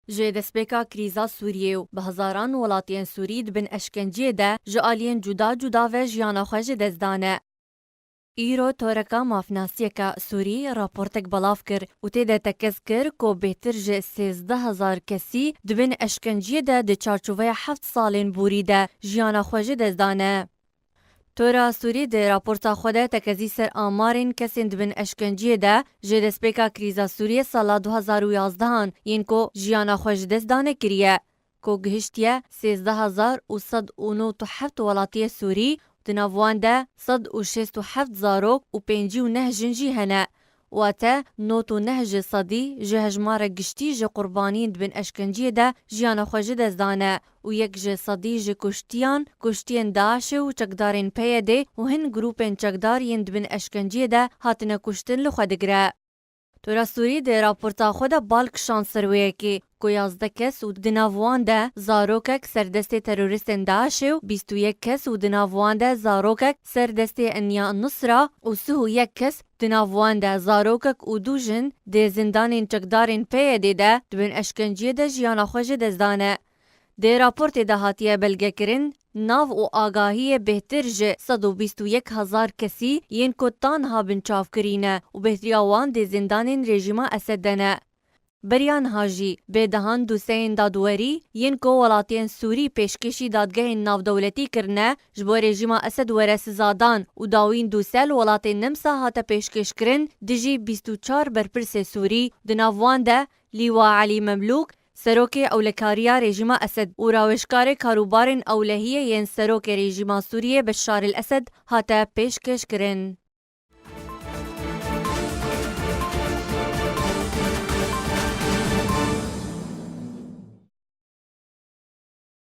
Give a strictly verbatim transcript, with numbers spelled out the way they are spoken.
Ji destpêka krîza Sûriyê û bi hezaran welatiyên Sûrî di bin eşkenciyê de ji aliyên cuda cuda ve jiyana xwe ji dest dane. Îro toreka mafnasiyeke Sûrî raportek belav kir û tê de tekez kir ku bêhtir ji sêzdeh hezar kesî di bin eşkenciyê de di çarçoveya heft salên borî de jiyana xwe ji dest dane. Tora Sûrî di raporta xwe de tekezî ser amarên kesên di bin eşkenciyê de ji destpêka krîza Sûriyê sala du hezar û yazdehan yên ku jiyana xwe ji dest dane kiriye, ku gihiştiye sêzdeh hezar û sed û nod û heft welatiyê Sûrî, di nav wan de sed û şêst û heft zarok û pêncî û neh jin jî hene. Wate nod û neh ji sedî ji hejmara giştî ji qurbaniyên di bin eşkenciyê de jiyana xwe ji dest dane û yek ji sedî ji kuştiyan, kuştiyên DAIŞê û çekdarên PYDê û hin grûpên çekdar yên di bin eşkenciyê de hatine kuştin li xwe digire. Tora Sûrî di raporta xwe de bal kişand ser wê yekê ku yazdeh kes û di nav wan de zarokek ser destê terorîstên DAIŞê û bîst û yek kes û di nav wan de zarokek ser destê Enya Nusra û sih û yek kes di nav wan de zarokek û du jin di zindanên çekdarên PYDê de di bin eşkenciyê de jiyana xwe ji dest dane. Di raportê de hatiye belgekirin, nav û agahiyê bêhtir ji sed û bîst û yek hezar kesî yên ku ta niha binçavkirî ne û bêhtriya wan di zindanên rejîma Esed de ne. Beriya niha jî bê dehan doseyên dadwerî yên ku welatiyên Sûrî pêşkêşî dadgehên navdewletî kirine, ji bo rejîma Esed were sizadan û dawîn dose li welatên Nemsa hate pêşkêşkirin dijî bîst û çar berpirsê Sûrî, di nav wan de Lîwa Elî Memlûk, serokê ewlekariya rejîma Esed û rawêjkarê karûbarên ewlehiyê yên serokê rejîma Sûriyê Beşar el Esed hate pêşkêşkirin.